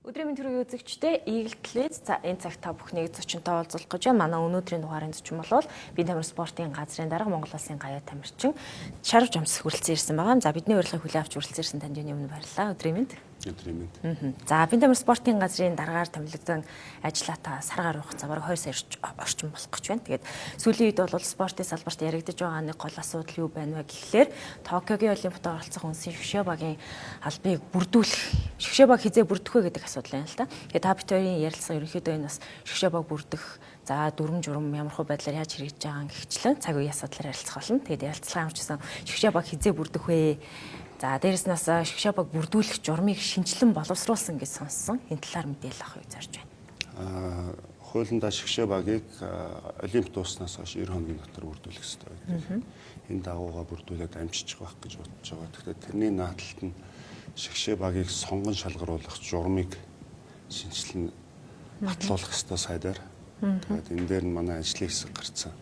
Өдрийн мэнд төрийн үзэгчдээ Eagle Телевиз за энэ цагт та бүхнийг зочинтой уулзуулах гэж байна. Манай өнөөдрийн дугаарын зочин бол бие тамир спортын газрын дарга Монгол Улсын гаяа тамирчин Шарв Жамс хүрэлцэн ирсэн байгаа. За бидний урилгыг хүлээн авч хүрэлцэн ирсэн танд юуны өмнө баярлалаа. Өдрийн мэнд. Өдрийн мэнд. За бие тамир спортын газрын даргаар томилогдсон ажиллаатаа сар гаруй хугацаа бараг 2 сая орчим болох гэж байна. Тэгээд сүүлийн үед бол спортын салбарт яригдаж байгаа нэг гол асуудал юу байна вэ гэхлээр Токиогийн Олимпиад оролцох үндэсний шгшээ багийн албыг бүрдүүлэх, шгшээ баг хизээ бүрдэх вэ гэдэг асуудал байна л да. Тэгээд та бид хоёрын ярилцлага ерөнхийдөө энэ бас шгшээ баг бүрдэх, за дүрм журм ямар хөө байдлаар яаж хэрэгжиж байгаа гэгчлэн цаг үеийн асуудлаар ярилцах болно. Тэгээд ярилцлага амжсан шгшээ баг хизээ бүрдэх вэ? За дээрэс нь бас шгшээ баг бүрдүүлэх журмыг шинжилэн боловсруулсан гэж сонссон. Энэ талаар мэдээлэл авах гэж зорж байна. Хуулиндаа шгшээ багийг Олимп дууснаас хойш 90 хоногийн дотор бүрдүүлэх ёстой байдаг. Энэ дагуугаа бүрдүүлээд амжчих байх гэж бодож байгаа. Тэгэхээр тэрний наадталт нь шгшээ багийг сонгон шалгаруулах журмыг шинжилэн батлуулах ёстой сайдаар. Тэгээд энэ дээр нь манай ажлын хэсэг гарцсан.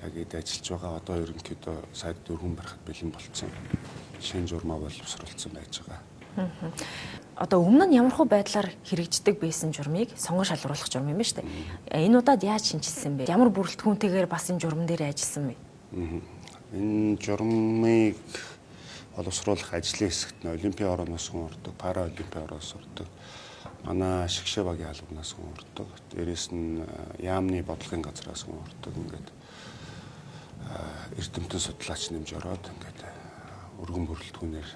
Яг эд ажиллаж байгаа одоо ерөнхийдөө сайд дөрвөн барихад бэлэн болцсон. Шинэ журмаа боловсруулсан байж байгаа. Одоо өмнө нь ямар хөө байдлаар хэрэгждэг байсан журмыг сонгон шалгаруулах журм юм ба шүү дээ. Энэ удаад яаж шинжилсэн бэ? Ямар бүрэлдэхүүнтэйгээр бас энэ журам дээр ажилласан бэ? Энэ журмыг боловсруулах ажлын хэсэгт нь Олимпийн орооноос хүн ордог, пара олимпийн орооноос ордог, манай шгшээ багийн албанаас хүн ордог, дээрээс нь яамны бодлогын газраас хүн ордог. Ингээд эрдэмтэн судлаач нэмж ороод ингээд өргөн бүрэлдэхүүнээр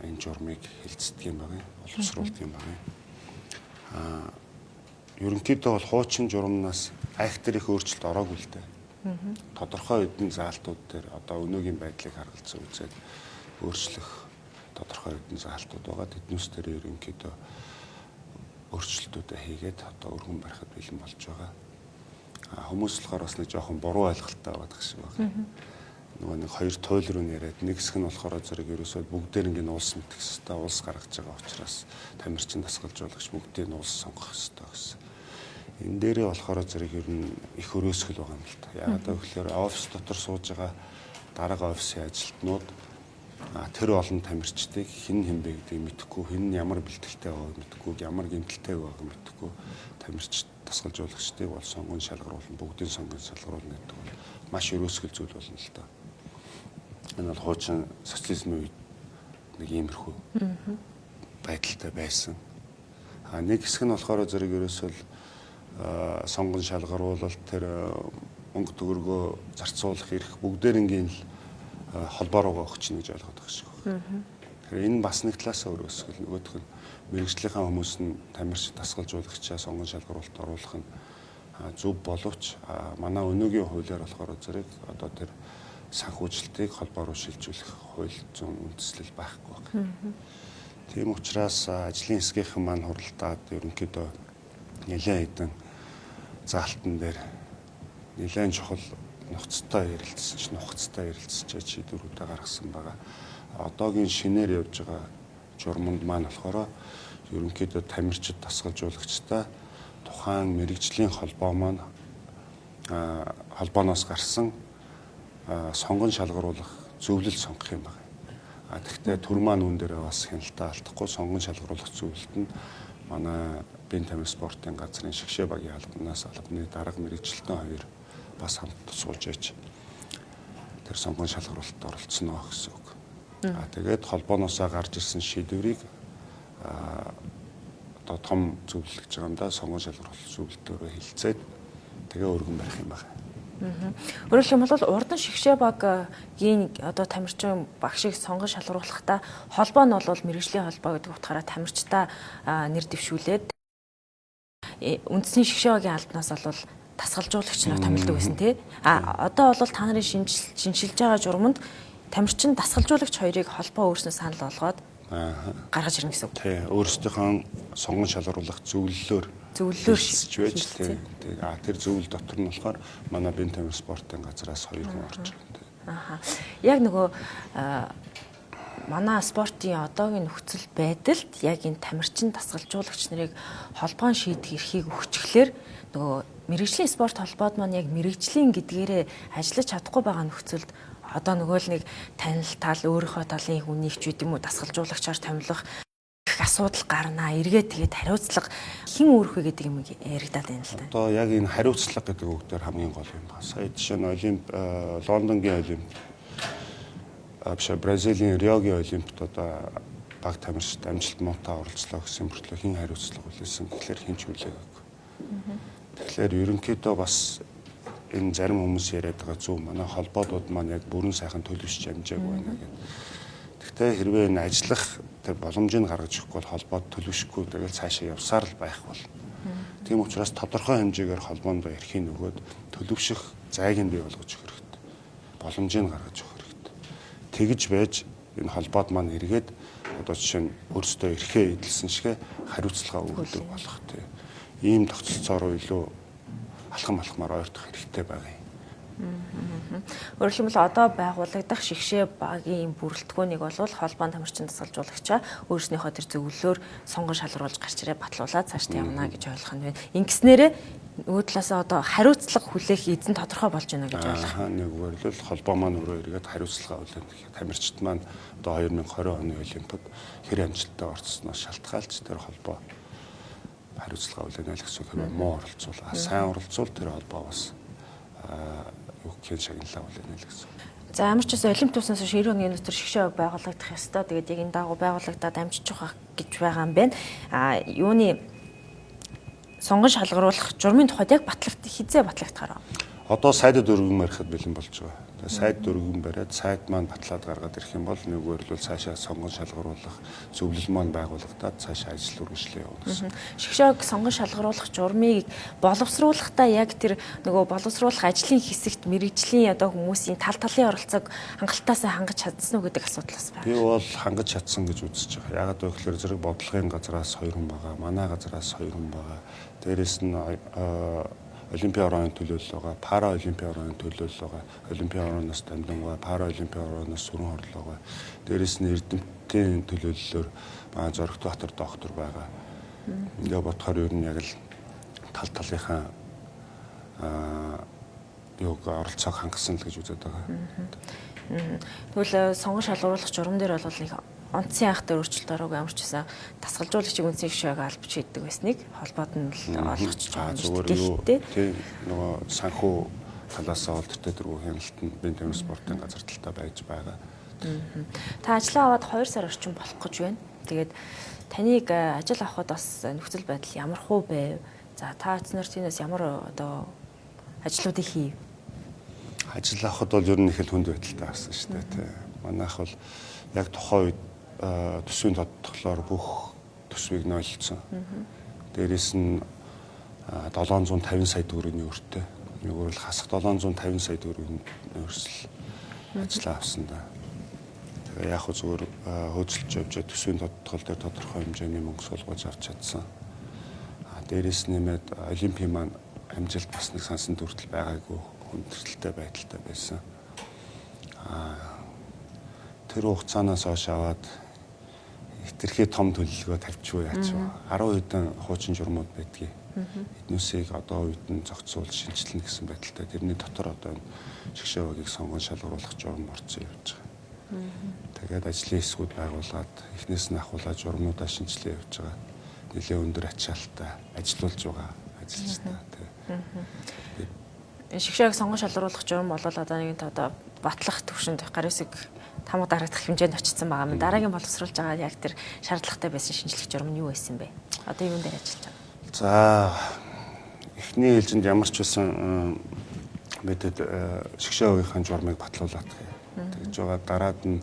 энэ журмыг хилцдэг юм байна, боловсруулдаг юм байна. Ерөнхийдөө бол хуучин журмнаас айхтар их өөрчлөлт ороогүй л дээ. Тодорхой хэдэн заалтууд дээр одоо өнөөгийн байдлыг харгалзан үзээд өөрчлөх тодорхой хэдэн заалтууд байгаа. Тэднээс дээр ерөнхийдөө өөрчлөлтүүдээ хийгээд одоо өргөн барихад бэлэн болж байгаа. Хүмүүс болохоор бас нэг жоохон буруу ойлголттой байгаа шиг байна. Нөгөө нэг хоёр туйл руу яриад нэг хэсэг нь болохоор зэрэг ерөөсөө бүгдээр ингэ улс мэдэх хэвээр улс гаргаж байгаа учраас тамирчин дасгалжуулагч бүгдийг нь улс сонгох хэвээр гэсэн. Энэ дээрээ болохоор зэрэг ер нь их өрөөсгөл байгаа юм л та. Яагаад гэвэл офис дотор сууж байгаа дарга офисын ажилтнууд тэр олон тамирчдыг хэн хэн бэ гэдгийг мэдэхгүй, хэн нь ямар бэлтгэлтэй байгааг мэдэхгүй, ямар гэмтэлтэй байгааг мэдэхгүй тамирч дасгалжуулагчдыг бол сонгон шалгаруулна, бүгдийн сонгон шалгаруулна гэдэг бол маш өрөөсгөл зүйл болно л та. Энэ бол хуучин социализмын үед нэг иймэрхүү байдалтай байсан. Нэг хэсэг нь болохоор зэрэг ерөөсөө сонгон шалгаруулалт тэр мөнгө төгрөгөө зарцуулах эрх бүгдээрингийн л холбоо руугаа өгч гэж ойлгоод байгаа шиг байна. Тэгэхээр энэ бас нэг талаасаа өрөөсгөл, нөгөөх нь мэргэжлийнхаа хүмүүс нь тамирч дасгалжуулагчаа сонгон шалгаруулалт оруулах нь зөв боловч манай өнөөгийн хуулиар болохоор зэрэг одоо тэр санхүүжилтийг холбоо руу шилжүүлэх хууль зүйн үндэслэл байхгүй байна. Тийм учраас ажлын хэсгийнхэн маань хуралдаад ерөнхийдөө нэлээд хэдэн заалтан дээр нэлээд чухал нухацтай ярилцсан ч шийдвэрүүдээ гаргасан байгаа. Одоогийн шинээр явж байгаа журманд маань болохоор ерөнхийдөө тамирчид дасгалжуулагчтай тухайн мэрэгжлийн холбоо маань холбооноос гарсан сонгон шалгаруулах зөвлөл сонгох юм байна. Тэгэхдээ төр маань үүн дээр бас хяналтаа алдахгүй сонгон шалгаруулах зөвлөлт нь манай бие тамир спортын газрын шгшээ багийн албанаас албаны дарга мэрэгжилтэн хоёр бас хамт сууж яж тэр сонгон шалгаруулалтад оролцсон оо гэсэн үг. Тэгээд холбооноосоо гарч ирсэн шийдвэрийг одоо том зөвлөл гэж байгаа юм да, сонгон шалгаруулалт зөвлөлтөөрөө хилцээд тэгээ өргөн барих юм байна. Өөрөөр хэлбэл бол урдан шгшээ багийн одоо тамирчин багшийг сонгон шалгаруулахдаа холбоо нь бол мэрэгжлийн холбоо гэдэг утгаараа тамирчдаа нэр дэвшүүлээд үндэсний шгшээ багийн албанаас бол дасгалжуулагч нар томилдог байсан тий. Одоо бол та нарын шинжилж байгаа журманд тамирчин дасгалжуулагч хоёрыг холбоо өөрснөө санал болгоод гаргаж ирнэ гэсэн үг. Тий, өөрсдийнхөө сонгон шалгаруулах зөвлөлөөр байж тий. Тэр зөвлөл дотор нь болохоор манай бие тамир спортын газраас хоёр хүн орж байгаа. Яг нөгөө манай спортын одоогийн нөхцөл байдалд яг энэ тамирчин дасгалжуулагч нарыг холбоон шийдэх эрхийг өгчихлөөр нөгөө мэрэгжлийн спорт холбоод маань яг мэрэгжлийн гэдгээрээ ажиллаж чадахгүй байгаа нөхцөлд одоо нөгөө л нэг танил тал өөрийнхөө талын хүнийг ч үгүй юм уу дасгалжуулагчаар томилох их асуудал гарнаа. Эргээд тэгээд хариуцлага хэн үүрэх вэ гэдэг юм яригадаад байна л да. Одоо яг энэ хариуцлага гэдэг үг дээр хамгийн гол юм байна. Сая жишээ нь Олимп, Лондонгийн Олимп биш, Бразилийн Риогийн Олимпт одоо баг тамирчид амжилт муутай оролцлоо гэсэн мөртлөө хэн хариуцлага хүлээсэн гэхлээр хэн ч хүлээгээгүй. Тэгэхээр ерөнхийдөө бас энэ зарим хүмүүс яриад байгаа зөв, манай холбоодууд маань яг бүрэн сайхан төлөвшөж амжаагүй байна гэдэг. Гэхдээ хэрвээ энэ ажиллах тэр боломжийг гаргаж өгөхгүй бол холбоод төлөвшөхгүй, тэгэл цаашаа явсаар л байх бол. Тийм учраас тодорхой хэмжээгээр холбоонд эрхийг өгөөд төлөвшөх зайг нь бий болгож өгөх хэрэгтэй. Боломжийг гаргаж өгөх хэрэгтэй. Тэгж байж энэ холбоод маань эргээд одоо жишээ нь өөрсдөө эрхээ эдэлсэн шигэ хариуцлага өгдөг болох тий. Ийм тогтолцоо руу илүү алхам алхмаар ойртох хэрэгтэй байгаа юм. Өөрөөр хэлбэл одоо байгуулагдах шигшээ багийн бүрэлдэхүүнийг бол холбоон тамирчин дасгалжуулагчаа өөрснийхөө тэр зөвлөлөөр сонгон шалгаруулж гарч ирээ батлуулаад цаашдаа явна гэж ойлгох нь байна. Ингэснээрээ нөгөө талаасаа одоо хариуцлага хүлээх эзэн тодорхой болж байна гэж ойлгох. Нэгүгээр л холбоо маань өөрөө эргээд хариуцлага хүлээн. Тамирчид маань одоо 2020 оны Олимпиад хэр амжилттай орцсноос шалтгаалж тэр холбоо хариуцлага хүлээнэ л гэсэн. Хэрвээ муу оролцвол, сайн оролцвол тэр холбоо бас юу гэх шагналаа хүлээнэ л гэсэн. За ямар ч байсан Олимп тууснаас хойш 90 оны дотор шигшээ баг байгуулагдах ёстой. Тэгээд яг энэ дагуу байгуулагдаад амжиж байгаа гэж байгаа юм байна. А юуны сонгон шалгаруулах журмын тухайд яг батлагт хизээ батлагдахаар байна. Одоо сайдад өргөн барихад бэлэн болж байгаа. Тэгээ сайд өргөн бариад сайд маань батлаад гаргаад ирэх юм бол нэгүгээр л цаашаа сонгон шалгаруулах зөвлөл маань байгуулагдаад цаашаа ажил үргэлжлээ явна гэсэн. Шигшээг сонгон шалгаруулах журмыг боловсруулахдаа яг тэр нөгөө боловсруулах ажлын хэсэгт мэрэгжлийн одоо хүмүүсийн тал талын оролцоог хангалттай хангаж чадсан уу гэдэг асуудал бас байна. Би бол хангаж чадсан гэж үзэж байгаа. Яагаад вэ гэхээр зэрэг бодлогын газраас 2 хүн байгаа, манай газраас 2 хүн байгаа. Дээрээс нь Олимпийн орооны төлөөлөл байгаа, пара олимпийн орооны төлөөлөл байгаа, олимпийн орооноос дамжин байгаа, пара олимпийн орооноос сүрэн хорлоо байгаа. Дээрээс нь эрдэмтдийн төлөөллөөр манай Зоригт Баатар доктор байгаа. Ингээ бодохоор ер нь яг л тал талынхаа юуг оролцоог хангасан л гэж үзээд байгаа. Тэгвэл сонгон шалгаруулах журам дээр бол нэг онцгийн анх дээр өөрчлөлт ороогүй, ямар ч байсан дасгалжуулагчийг үндсэн гишүүг албач хийдэг байсныг холбоод нь л олгочих байгаа юм шүү дээ. Тийм, нөгөө санхүү талаасаа бол тэртээ дөрвөн хяналт нь бие тамир спортын газар талтай байж байгаа. Та ажлаа аваад 2 сар орчим болох гэж байна. Тэгээд таныг ажил авахд бас нөхцөл байдал ямар хуу байв? За та эцнэр тийнээс ямар одоо ажлуудыг хийв? Ажил авахд бол ер нь их л хүнд байдалтай авсан шүү дээ, тий. Манайх бол яг тухайн үед төсвийн тодтолоор бүх төсвийг нойлцсон. Дээрээс нь 750 сая төгрөгийн өртөө. Нэгүр л хасах 750 сая төгрөгийн өрсөл ажлаа авсан да. Тэгээ яг хөө зүгээр хөөцөлж явж төсвийн тодтол дээр тодорхой хэмжээний мөнгө суулгаж авч чадсан. Дээрээс нэмээд олимпийн маань амжилт бас нэг сансан дүртэл байгаагүй хүндрэлтэй байдалтай байсан. Тэр хугацаанаас хойш аваад хэтэрхий том төлөлгөө тавьчихгүй яач вэ? 10 хэдэн хуучин журмууд байдгийг. Эднүсийг одоо үед нь зохицуул шинэчлэнэ гэсэн байдалтай. Тэрний дотор одоо энэ шигшээ багийг сонгон шалгаруулах журам орцсон явж байгаа. Тэгээд ажлын хэсгүүд байгуулад эхнээс нь ахуулаад журмуудаа шинэчлээ явж байгаа. Нэлээд өндөр ачаалттай ажиллуулж байгаа ажилчтай тий. Шигшээг сонгон шалгаруулах журам бол одоо нэгэнт одоо батлах төвшөнд гар үсэг тамга дарагдах хэмжээнд очсон байгаа юм. Дараагийн боловсруулж байгаа яг тэр шаардлагатай байсан шинжлэх журам нь юу байсан бэ? Одоо юун дээр ажиллаж байгаа? За эхний ээлжинд ямар ч байсан мэдээд шигшээ багийнхаа журмыг батлуулаад тэгж байгаа. Дараад нь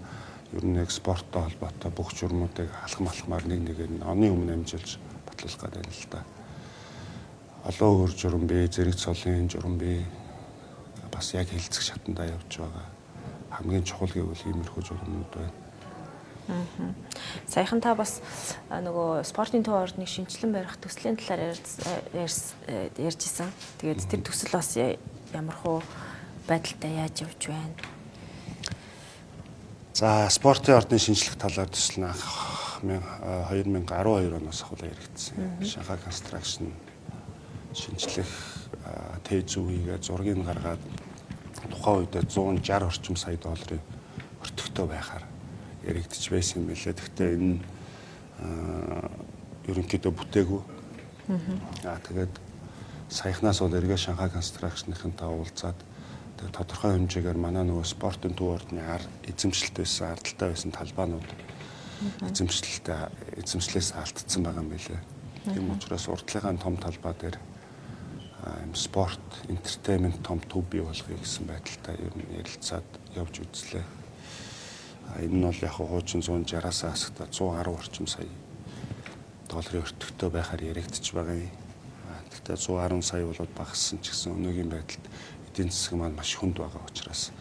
ер нь яг спорттой холбоотой бүх журмуудыг алхам алхмаар нэг нэгээр нь оны өмнө амжилж батлуулах гэдэг юм л да. Олон өөр журам бий, зэрэг цолын журам бий. Бас яг хэлцэх шатандаа явж байгаа. Хамгийн чухал гэвэл иймэрхүү журмууд байна. Саяхан та бас нөгөө спортын төв ордныг шинжилэн барих төслийн талаар ярьж исэн. Тэгээд тэр төсөл бас ямар хуу байдалтай яаж явж байна? За спортын ордны шинжлэх талаар төсөл нь анх 2012 оноос ахуулаа яригдсан. Шанхай констракшн шинжлэх ТЗҮ хийгээ зургийг гаргаад тухайн үедээ 160 орчим сая долларын өртөгтэй байхаар яригдчих байсан юм билээ. Гэхдээ энэ ерөнхийдөө бүтээгүй. Тэгээд саяхнаас бол эргээ Шанхай Construction-ынхантай уулзаад тэгээд тодорхой хэмжээгээр манай нөгөө спортын төв ордны эзэмшилт байсан, ардaltaй байсан талбайнууд эзэмшлээс алдсан байгаа юм билээ. Тийм учраас урдлынхаа том талбай дээр юм спорт, entertainment том төв бий болгоё гэсэн байдалтай ер нь ярилцаад явж үзлээ. Энэ нь бол яг хуучин 160-аас асагта 110 орчим сая долларын өртөгтэй байхаар яригдчих байгаа юм. Гэхдээ 110 сая болоод багассан ч гэсэн өнөөгийн байдалд эдийн засаг маань маш хүнд байгаа учраас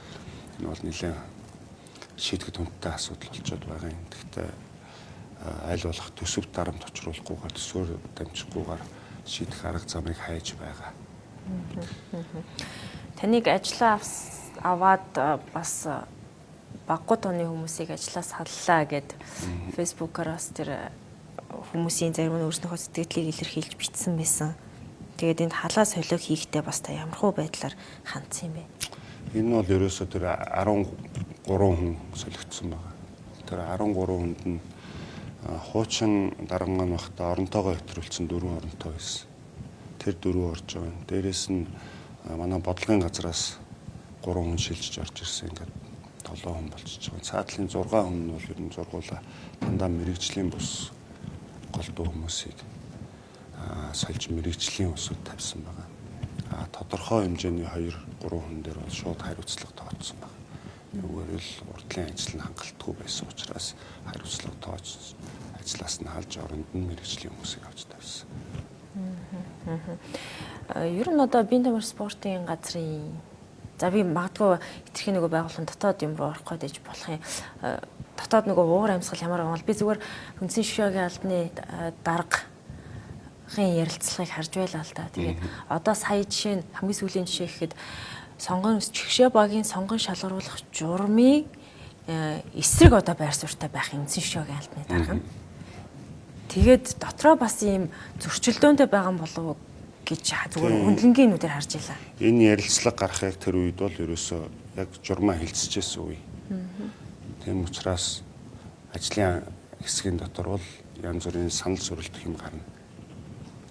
энэ бол нэлээд шийдэхэд хүндтэй асуудал болчиход байгаа юм. Гэхдээ аль болох төсөв дарамт учруулахгүйгээр, төсвөөр дамжихгүйгээр шийдэх арга замыг хайж байгаа. Таныг ажлаа аваад бас баггүй тооны хүмүүсийг ажлаас саллаа гэд Facebook-оор бас тэр хүмүүсийн зарим нь өөрснийхөө сэтгэлийг илэрхийлж бичсэн байсан. Тэгээд энд халаа солиог хийхдээ бас та ямархуу байдлаар хандсан юм бэ? Энэ нь бол ерөөсөө тэр 13 хүн солигдсон байгаа. Тэр 13 хүнд нь хуучин даргангаан багтаа оронтойгоо хэтрүүлсэн 4 оронтой байсан. Тэр 4 орж байгаа юм. Дээрээс нь манай бодлогын газраас 3 хүн шилжиж орж ирсэн, ингээд 7 хүн болчихж байгаа. Цаатлын 6 хүн нь бол ер нь зургуула дандаа мэрэгжлийн бус голдуу хүмүүсийг сольж мэрэгжлийн усуд тавьсан байгаа. Тодорхой хэмжээний 2 3 хүн дээр бол шууд хариуцлага тооцсон байна. Үүгээр л урдлын ажил нь хангалтгүй байсан учраас хариуцлага тооц ажлаас нь халж оронд нь мэрэгжлийн хүмүүсийг авч тавьсан. Ер нь одоо биеийн тамир спортын газрын за би магадгүй хэтэрхий нөгөө байгууллагын дотоод юм руу орох гээд болох юм. Дотоод нөгөө уур амьсгал ямар байгаа бол би зүгээр үндсэн шишөөгийн албаны даргын ярилцлагыг харж байлаа л да. Тэгээд одоо сая жишээ нь хамгийн сүүлийн жишээ гэхэд сонгон чигшээ багийн сонгон шалгаруулах журмын эсрэг одоо байр суурьтай байх үндсэн шишөөгийн албаны дарга. Тэгээд дотроо бас ийм зөрчилдөөнтэй байгаа юм болов уу гэж зүгээр хөндлөнгийн нүдээр харж байлаа. Энэ ярилцлага гарах яг тэр үед бол ерөөсөө яг журмаа хилцэжсэн үе. Тийм учраас ажлын хэсгийн дотор бол янз бүрийн санал зөрөлдөх юм гарна.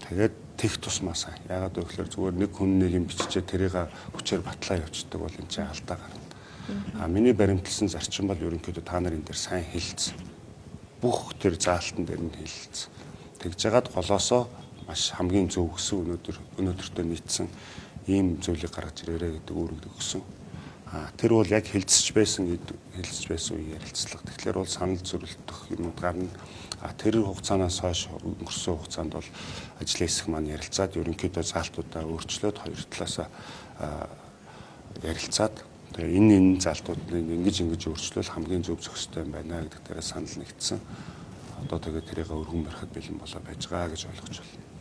Тэгээд тех тусмаа сайн. Яагаад гэвэл зүгээр нэг хүн нэг юм биччихээ тэрийг хүчээр батлаа явчихдаг бол энэ чинь алдаа гарна. Миний баримтлсан зарчим бол ерөнхийдөө та нар энэ дээр сайн хэлцсэн. Бүх тэр заалтан дээр нь хэлцсэн. Тэгж жагаад голоосоо маш хамгийн зөв гэсэн өнөөдөртөө нийцсэн ийм зүйлийг гаргаж ирээрэй гэдэг үүрэг өгсөн. Тэр бол яг хэлцэж байсан үе ярилцлага. Тэгэхээр бол санал зөрөлдөх юмуд гарна. Тэр хугацаанаас хойш өнгөрсөн хугацаанд бол ажлын хэсэг маань ярилцаад ерөнхийдөө заалтуудаа өөрчлөөд хоёр талаасаа ярилцаад тэгээ энэ заалтуудыг ингэж өөрчлөл хамгийн зөв зохистой юм байна гэдэг дээрээ санал нэгдсэн. Одоо тэгээд тэрийг өргөн барихад бэлэн болоо байж байгаа гэж ойлгож байна.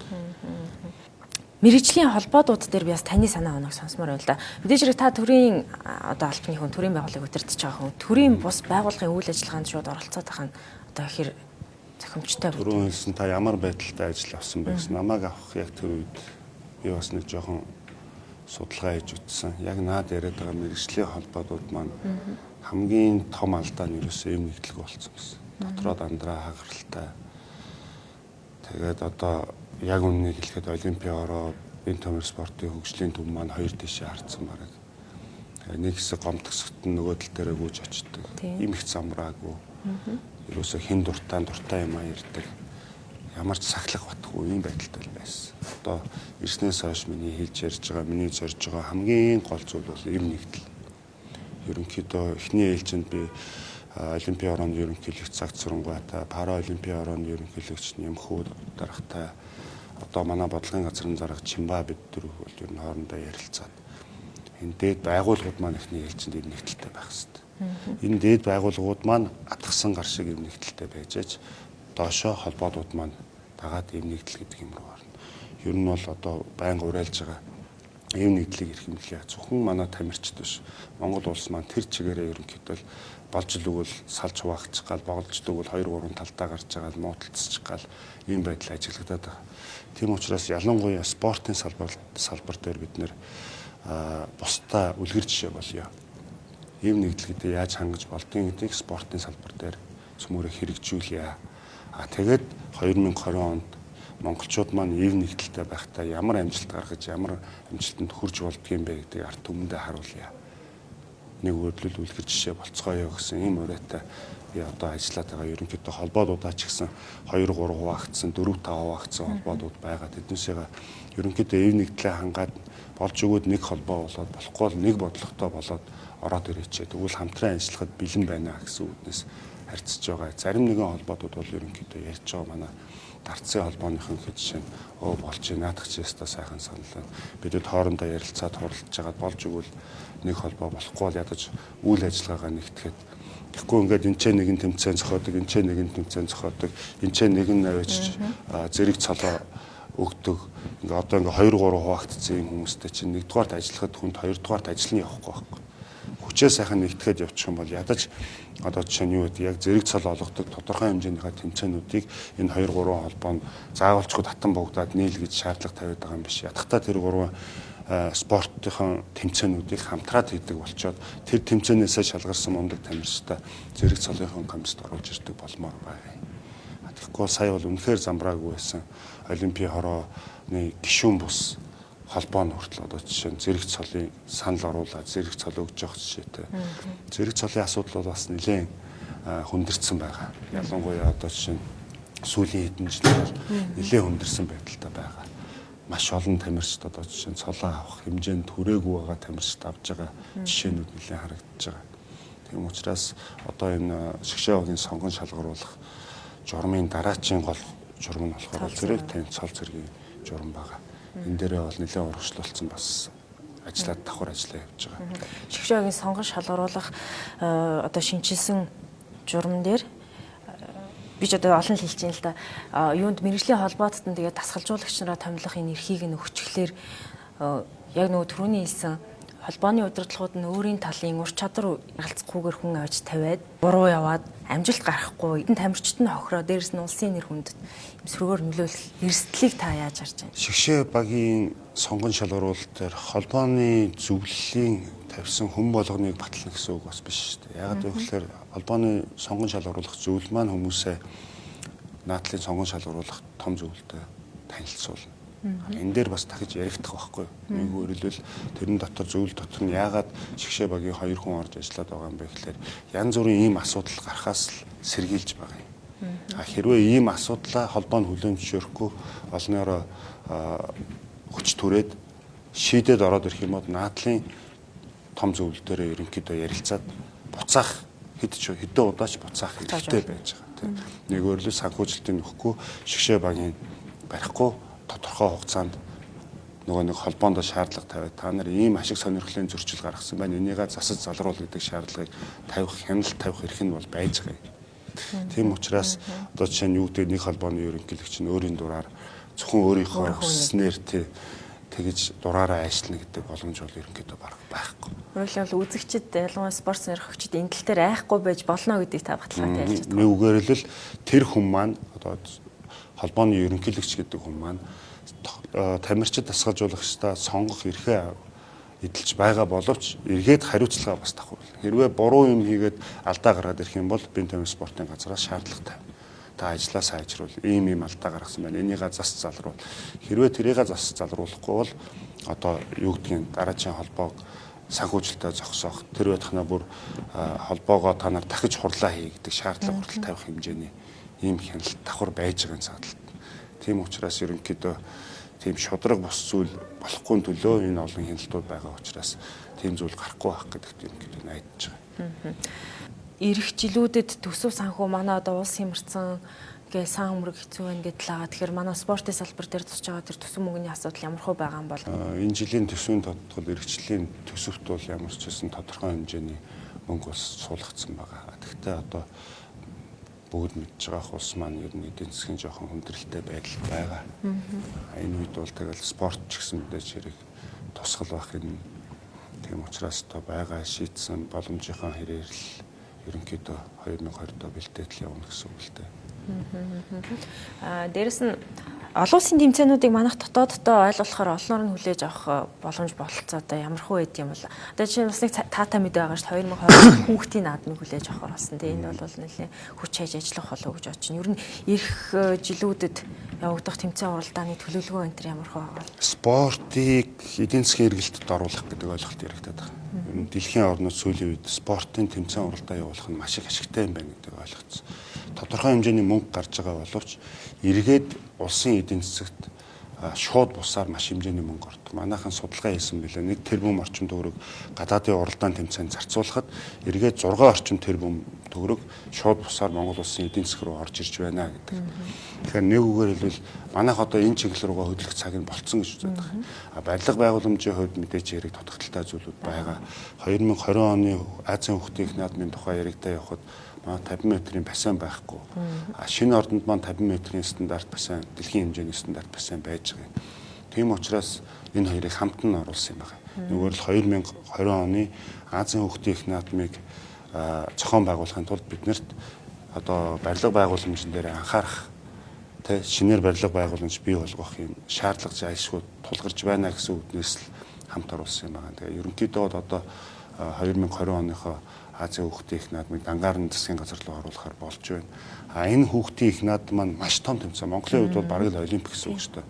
Мэргэжлийн холбоодууд дээр би бас таны санаа оног сонсомоор байна л да. Мэдээж хэрэг та төрийн одоо албаны хүн, төрийн байгууллагыг удирдах байгаа хүн, төрийн бус байгууллагын үйл ажиллагаанд шууд оролцоод байгаа нь одоо хэр зохимжтой вэ? Түрүүн хэлсэн та ямар байдалтай ажил авсан бэ гэсэн намайг авах яг тэр үед би бас нэг жоохон судалгаа хийж үзсэн. Яг наад яриад байгаа мэргэжлийн холбоодууд маань хамгийн том алдаа нь ерөөсөө эм нэгдэлгүй болсон байсан. Дотроо дандраа хагаралтай. Тэгээд одоо яг үннийг хэлэхэд олимпийн ороо биеийн тамир спортын хөгжлийн төв маань хоёр тишээ хардсан бараг. Нэг хэсэг гомдгсогт нь нөгөө тал дээрээ гүйж очдөг. Ийм их замраагүй. Ерөөсөө хэн дуртай юм а ярьдаг. Ямар ч сахилах батгүй ийм байдалтай байсан. Одоо ирснээс хойш миний хэлж ярьж байгаа, миний зорж байгаа хамгийн гол зүйл бол эм нэгдэл. Ерөнхийдөө эхний ээлжинд би олимпийн ороонд ерөнхийлөгч Цаг Цүрэнгуйтай, пара олимпийн ороонд ерөнхийлөгч Нямхүү даргатай, одоо манай бодлогын газрын дарга Чимба бид дөрөв бол ер нь хоорондоо ярилцаад энэ дээд байгууллагууд маань эхний ээлжинд эм нэгдэлтэй байх хэрэгтэй. Энэ дээд байгууллагууд маань атгсан гар шиг эм нэгдэлтэй байж аж доошоо холбоодууд маань дагаад эм нэгдэл гэдэг юм руу орно. Ер нь бол одоо байнга уриалж байгаа эм нэгдлийг эрхэмлэе. Зөвхөн манай тамирчид биш. Монгол улс маань тэр чигээрээ ерөнхийдөө болж л өгвөл салж хуваахчих гал, боголж л өгвөл 2 3 талдаа гарч байгаа л муудалцчих гал ийм байдал ажиглагдаад байгаа. Тийм учраас ялангуяа спортын салбар дээр бид нэр бусдаа үлгэр жишээ болёо. Эм нэгдэл гэдэг яаж хангаж болдгийг гэдгийг спортын салбар дээр цөмөөрөө хэрэгжүүлье. А тэгээд 2020 онд монголчууд маань ив нэгдэлтэй байхдаа ямар амжилт гаргаж, ямар амжилтанд хүрч болдгийм бэ гэдгийг ард түмэндээ харуулъя. Нэг өөрлөл үлгэр жишээ болцгоё гэсэн ийм уриатай би одоо ажиллаад байгаа. Ерөнхийдөө холбоодуудаа ч гэсэн 2 3 хуваагдсан, 4 5 хуваагдсан холбоодууд байгаа. Тэднээсээ ерөнхийдөө ив нэгдлээ хангаад болж өгөөд нэг холбоо болоод, болохгүй бол нэг бодлоготой болоод ороод ирээч. Тэгвэл хамтран ажиллахад бэлэн байна гэсэн үднэс харьцаж байгаа. Зарим нэгэн холбоодууд бол ерөнхийдөө ярьж байгаа, манай дарцын холбооныхон хэд жишээ нь өө болж наадах чи яста сайхан санал байна. Бидэд хоорондоо ярилцаад хуралдаж хагаад болж өгвөл нэг холбоо, болохгүй бол ядаж үйл ажиллагаагаа нэгтгэхэд. Тэгэхгүй ингээд энэ ч нэгэн тэмцээн зохиодог, энэ ч нэгэн тэмцээн зохиодог, энэ ч нэгэн авчиж зэрэг цолоо өгдөг. Ингээ одоо ингээ 2 3 хуваагдсан юм хүмүүстэй чинь нэгдүгээрт ажиллахад хүнд, хоёрдугаарт ажил нь явахгүй байхгүй. Хүчээ сайхан нэгтгэхэд явчих юм бол ядаж одоо жишээ нь юу гэдэг, яг зэрэг цол олгодог тодорхой хэмжээнийхээ тэмцээнүүдийг энэ 2 3 холбоо нь заавалчгүй татан буугдаад нийл гэж шаардлага тавиад байгаа юм биш. Ядахтаа тэр гурван спортын тэмцээнүүдийг хамтраад хийдэг болчоод тэр тэмцээнээсээ шалгарсан мундаг тамирчдаа зэрэг цолынхон комиссд оруулж ирдэг болмоор байгаа юм. Тэгэхгүй сая бол үнэхээр замбраагүй байсан. Олимпийн хорооны гишүүн бус холбоо нь хүртэл одоо жишээ нь зэрэг цолын санал оруулаад зэрэг цол өгж явах жишээтэй. Зэрэг цолын асуудал бол бас нэлээд хүндэрсэн байгаа. Ялангуяа одоо жишээ нь сүүлийн хэдэн жил бол нэлээд хүндэрсэн байдалтай байгаа. Маш олон тамирчид одоо жишээ нь цолоо авах хэмжээнд хүрээгүй байгаа тамирчид авж байгаа жишээнүүд нэлээд харагдаж байгаа. Тийм учраас одоо энэ шгшээ багийн сонгон шалгаруулах журмын дараачийн гол журам нь болохоор зэрэг тань цол зэргийн журам байгаа. Энэ дээрээ бол нэлээд урагшлуулсан бас ажиллаад давхар ажиллаа явж байгаа. Шгшээ багийн сонгон шалгаруулах одоо шинэчилсэн журам дээр би ч одоо олон л хэлж байна л да. Юунд мэргэжлийн холбоотод нь тэгээд дасгалжуулагч нараа томилох энэ эрхийг нь өгчихлөөр яг нөгөө түрүүний хэлсэн холбооны удирдлагууд нь өөрийн талын ур чадвар ялцахгүйгээр хүн авч тавиад буруу яваад амжилт гаргахгүй, энэ тамирчид нь хохироо, дээрэс нь улсын нэр хүндэд юм сөргөөр нөлөөлөх эрсдлийг та яаж харж байна? Шгшээ багийн сонгон шалгаруулалт дээр холбооны зөвлөлийн тавьсан хүн болгоныг батлана гэсэн үг бас биш шүү дээ. Яагаад гэвэл холбооны сонгон шалгаруулах зөвлөл маань хүмүүсээ наадлын сонгон шалгаруулах том зөвлөлтөй танилцуулна. Энэ дээр бас дахиж яригдах байхгүй. Нэг өөрөлдөл тэрэн дотор зөвлөл дотор нь яагаад шгшээ багийн 2 хүн орж ажиллаад байгаа юм бэ гэхлээр янз бүрийн ийм асуудал гарахаас л сэргийлж байгаа юм. А хэрвээ ийм асуудлаа холбоо нь хүлээн зөвшөөрөхгүй олноороо хүч түрээд шийдээд ороод ирэх юм бол наадлын том зөвлөл дээрээ ерөнхийдөө ярилцаад буцаах хэдэн удаач буцаах хэрэгтэй байж байгаа тийм. Нэг өөрлөл санхүүжилтийн нөхгүй шгшээ багийн барихгүй тодорхой хугацаанд нөгөө нэг холбоонд шаардлага тавиад та нар ийм ашиг сонирхлын зөрчил гаргасан байна. Энийгээ засаж залруул гэдэг шаардлагыг тавих, хяналт тавих эрх нь бол байж байгаа юм. Тийм учраас одоо жишээ нь юу гэдэг нэг холбооны ерөнхийлөгч нь өөрийн дураар зөвхөн өөрийнхөө хүсснээр тэгж дураараа ажиллана гэдэг боломж бол ерөнхийдөө бараг байхгүй. Өөрөлдөл бол үзэгчид, ялангуяа спорт сонирхогчид энэ тал дээр айхгүй байж болно гэдгийг та баталгаатай хэлж байна. Нэг үгээр л тэр хүн маань одоо холбооны ерөнхийлөгч гэдэг хүн маань тамирчид дасгалжуулагчдаа сонгох эрхээ эдэлж байгаа боловч эргээд хариуцлага бас давхар. Хэрвээ буруу юм хийгээд алдаа гаргаад ирэх юм бол бие тамир спортын газраас шаардлага тавина. Та ажлаа сайжруул, ийм ийм алдаа гаргасан байна. Энийгээ зас залруул. Хэрвээ тэрийгээ зас залруулахгүй бол одоо юу гэдгийг дараачийн холбоог санхүүжилтөө зогсоох. Тэр байтхнаа бүр холбоогоо та нар дахиж хурлаа хий гэдэг шаардлага хүртэл тавих хэмжээний ийм хяналт давхар байж байгаа цаадалт. Тийм учраас ерөнхийдөө тийм шудраг бус зүйл болохгүй төлөө энэ олон хяналтууд байгаа учраас тийм зүйл гарахгүй байх гэдэгт ерөнхийдөө найдаж байгаа. Ирэх жилүүдэд төсөв санхүү манай одоо улс хямарсан гээл сан хөмрөг хэцүү байна гэдэл байгаа. Тэгэхээр манай спортын салбар дээр тусч байгаа тэр төсөв мөнгөний асуудал ямар хөө байгаа юм бол? Энэ жилийн төсвийн тодтол ирэх жилийн төсөвт бол ямар ч байсан тодорхой хэмжээний мөнгө бас суулгацсан байгаа. Тэгэхдээ одоо бүгд мэдж байгаа улс маань ер нь эдийн засгийн жоохон хүндрэлтэй байдал байгаа. Энэ үед бол тэгэл спорт ч гэсэн мэдээж хэрэг тусгал байх юм. Тийм учраас одоо байгаа шийдсэн боломжийнхаа хэрээр л ерөнхийдөө 2020 доо бэлтээтэл явна гэсэн үг л дээ. Дээрэс нь Олон улсын тэмцээнүүдийг манайх дотооддоо ойлгохоор олноор нь хүлээж авах боломж бололцоо одоо ямар хөө байд юм бол одоо жишээ нь бас нэг таатай мэдээ байгаа шүү дээ 2020 хүүхдийн наадмыг хүлээж авахар болсон. Тэгээ энэ бол нэлээд хүч хайж ажиллах болов уу гэж бодож байна. Ер нь ирэх жилүүдэд явагдах тэмцээн уралдааны төлөвлөгөө энэ төр ямар хөө байгаа вэ? Спортыг эдийн засгийн эргэлтэд оруулах гэдэг ойлголт яригдаад байгаа. Ер нь дэлхийн орнууд сүүлийн үед спортын тэмцээн уралдаа явуулах нь маш их ашигтай юм байна гэдэг ойлгоцсон. Тодорхой хэмжээний мөнгө гарч байгаа боловч эргээд улсын эдийн засагт шууд бусаар маш хэмжээний мөнгө ордог. Манайхан судалгаа хийсэн билээ. 1 тэрбум орчим төгрөг гадаадын уралдаан тэмцээнд зарцуулахад эргээд 6 орчим тэрбум төгрөг шууд бусаар Монгол улсын эдийн засаг руу орж ирж байна гэдэг. Тэгэхээр нэг үгээр хэлбэл манайх одоо энэ чиглэл рүүгээ хөдлөх цаг нь болцсон гэж үздэг. А барилга байгууламжийн хувьд мэдээж хэрэг тодтогтолтой зүйлүүд байгаа. 2020 оны Азийн хүүхдийн их наадмын тухай яригдаа явхад манай 50 метрийн бассейн байхгүй. А шинэ ордонд маань 50 метрийн стандарт бассейн, дэлхийн хэмжээний стандарт бассейн байж байгаа юм. Тийм учраас энэ хоёрыг хамт нь оруулсан юм байна. Нэггээр л 2020 оны Азийн хүүхдийн их наадмыг зохион байгуулахын тулд биднэрт одоо барилга байгууламжин дээр анхаарах, тэ шинээр барилга байгууламж бий болгох юм шаардлага зайлшгүй тулгарч байна гэсэн үднээс л хамт оруулсан юм байна. Тэгээ ерөнхийдөө бол одоо 2020 оныхоо Азийн хүүхдийн их наадмыг дангаар нь засгийн газар руу оруулахар болж байна. А энэ хүүхдийн их наадам маань маш том тэмцээн. Монголын хувьд бол бараг л олимпик гэсэн үг шүү дээ.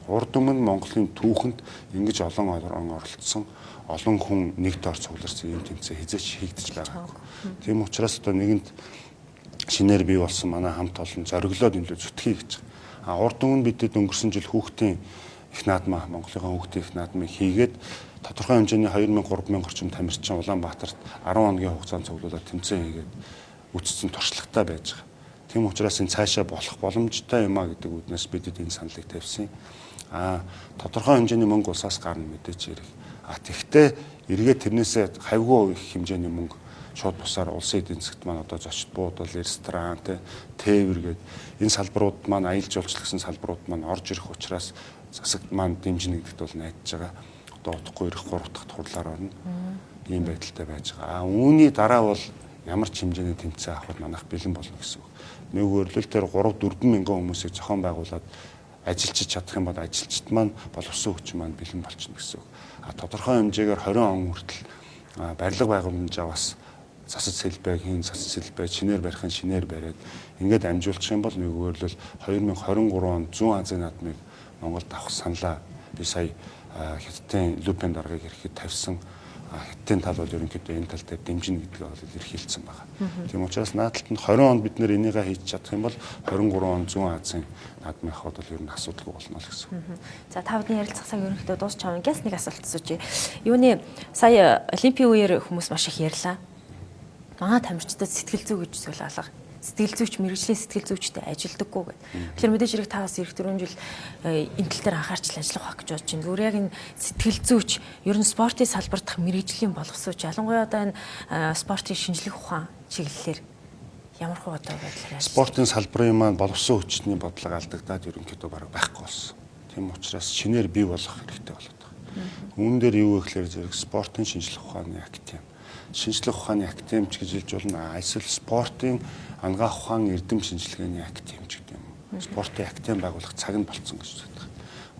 Урд өмнө Монголын түүхэнд ингэж олон орон оролцсон, олон хүн нэг доор цугларсан ийм тэмцээн хизээч хийгдэж байгаагүй. Тийм учраас одоо нэгэнт шинээр бий болсон манай хамт олон зориглоод энэ зүтгэе гэж. А урд өмнө бидэд өнгөрсөн жил хүүхдийн их наадмаа, Монголын хүүхдийн их наадмыг хийгээд тодорхой хэмжээний 2000 3000 орчим тамирчин Улаанбаатарт 10 хоногийн хугацаанд цуглуулад тэмцээн хийгээд үтцсэн туршлагатай байж байгаа. Тийм учраас энэ цаашаа болох боломжтой юм а гэдэг үднээс бидэд энэ саналыг тавьсан. А тодорхой хэмжээний мөнгө улсаас гарна мэдээж хэрэг. А тэгтээ эргээд тэрнээсээ хавьгүй их хэмжээний мөнгө шууд бусаар улсын эдийн засагт маань одоо зочд буудал, ресторан, тээвэр гээд энэ салбарууд маань аялал жуулчлал гэсэн салбарууд маань орж ирэх учраас засагт маань дэмжинэ гэдэгт бол найдаж байгаа. Одоо удахгүй ирэх 3 дахь хурлаар орно. Ийм байдалтай байж байгаа. А үүний дараа бол ямар ч хэмжээний тэмцээн авахд манайх бэлэн болно гэсэн үг. Нэг өөрлөл дээр 3-4 мянган хүмүүсийг зохион байгуулад ажилчиж чадах юм бол ажилчид маань боловсон хүчин маань бэлэн болчихно гэсэн үг. А тодорхой хэмжээгээр 20 он хүртэл барилга байгууламжаа бас засаж сэлбэг хийн засаж сэлбэг шинээр барихын шинээр бариад ингээд амжуулчих юм бол нэг өөрлөл 2023 онд Зүүн Азийн наадмыг Монголд авах саналаа би сая Хятадын Люпен даргаыг ирэхэд тавьсан. Хятадын тал бол ерөнхийдөө энэ тал дээр дэмжинэ гэдгийг бол илэрхийлсэн байна. Тийм учраас наадталт нь 20 онд бид нэр энийгээ хийж чадах юм бол 23 он Зүүн Азийн наадмын хавьд бол ер нь асуудалгүй болно л гэсэн. За та бүдний ярилцах цаг ерөнхийдөө дуусч байгаа. Гяс нэг асуулт асууж. Юуны сая олимпийн үеэр хүмүүс маш их ярьлаа. Манай тамирчдад сэтгэл зүй гэж зүйл алга. Сэтгэл зүйч мэрэгжлийн сэтгэл зүйчтэй ажилдаггүй гэдэг. Тэгэхээр мэдээж хэрэг та бас эх 4 жил энэ тал дээр анхаарч ажиллах байх гэж бодож байна. Зүгээр яг энэ сэтгэл зүйч ер нь спортын салбар дахь мэрэгжлийн боловсруучч ялангуяа одоо энэ спортын шинжлэх ухаан чиглэлээр ямар хуу одоо байдлаар ажиллаж спортын салбарын маань боловсон хүчний бодлого алдагдаад ерөнхийдөө бараг байхгүй болсон. Тийм учраас шинээр бий болгох хэрэгтэй болоод байгаа. Үүн дээр юу вэ гэхээр зэрэг спортын шинжлэх ухааны академи. Шинжлэх ухааны академич гэж хэлж болно. Эсвэл спортын ангаах ухаан эрдэм шинжилгээний академич гэдэг юм уу. Спортын академи байгуулах цаг нь болцсон гэж үздэг.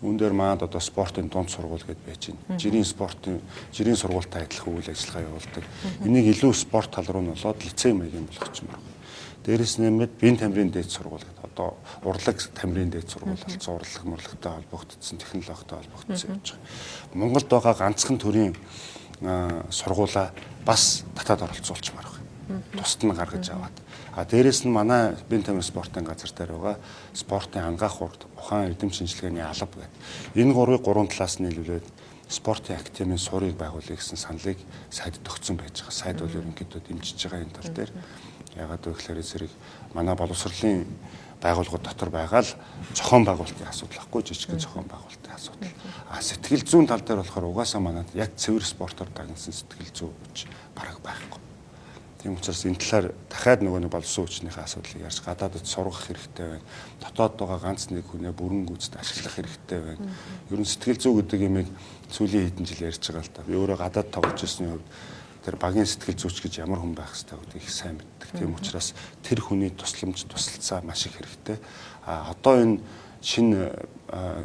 Үүн дээр манад одоо спортын дунд сургууль гэдээ байж байна. Жирийн спортын жирийн сургуультай адилхан үйл ажиллагаа явуулдаг. Энийг илүү спорт тал руу нь болоод лицей маягийн болгочихмоор байна. Дээрээс нэмээд биеийн тамирын дээд сургууль гэдэг одоо урлаг тамирын дээд сургууль болсон, урлаг мурлагтай холбогдсон, технологитой холбогдсон явж байгаа. Монголд байгаа ганцхан төрийн сургуулаа бас татаад оролцуулчмаар байна. Тусад нь гаргаж аваад. А дээрээс нь манай биеийн тамир спортын газар дээр байгаа спортын ангаах ухаан эрдэм шинжилгээний алба гэдэг. Энэ гурвыг гурван талаас нь нийлүүлээд спортын академийн сурыг байгуулъя гэсэн саналыг сайд төгссөн байж байгаа. Сайд бол ерөнхийдөө дэмжиж байгаа энэ тал дээр. Ягаад вэ гэхээр зэрэг манай боловсролын байгууллагууд дотор байгаа л зохион байгуулалтын асуудал ахгүй, жижигхэн зохион байгуулалтын асуудал. А сэтгэл зүйн тал дээр болохоор угаасаа манад яг цэвэр спортоор дагнасан сэтгэл зүй гэж бараг байхгүй. Тийм учраас энэ талаар дахиад нөгөө нэг боловсон хүчнийхээ асуудлыг ярьж гадаадд сургах хэрэгтэй байна. Дотоод байгаа ганц нэг хүнээ бүрэн гүйцэд ашиглах хэрэгтэй байна. Ер нь сэтгэл зүй гэдэг юмыг сүүлийн хэдэн жил ярьж байгаа л та. Би өөрөө гадаад тоглож ирсний хувьд тэр багийн сэтгэл зүйч гэж ямар хүн байх ёстой гэдгийг их сайн мэддэг. Тийм учраас тэр хүний тусламж тусалцаа маш их хэрэгтэй. А одоо энэ Шинэ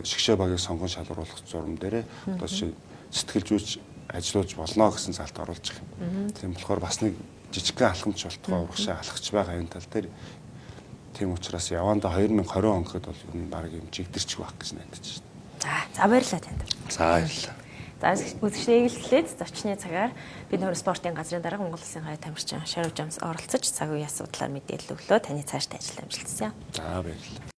шигшээ багийг сонгон шалгаруулах зурам дээрээ одоо сэтгэл зүйч ажиллуулж болно гэсэн залт оруулж байгаа юм. Тийм болохоор бас нэг жижигхэн алхамч болтугай урагшаа алхаж байгаа энэ тал дээр. Тийм учраас явандаа 2020 он гэхэд бол ер нь баг юм чигдэрчих байх гэж найдаж байна. За, баярлалаа танд. За, баярлалаа. За, үзэгчдээ эгэлтэлээд зочны цагаар бид нөр спортын газрын дарга Монгол Улсын гай тамирчин Шарв Жамс оролцож цаг үеийн асуудлаар мэдээлэл өглөө. Таны цаашдаа ажил амжилт хүсье. За, баярлалаа.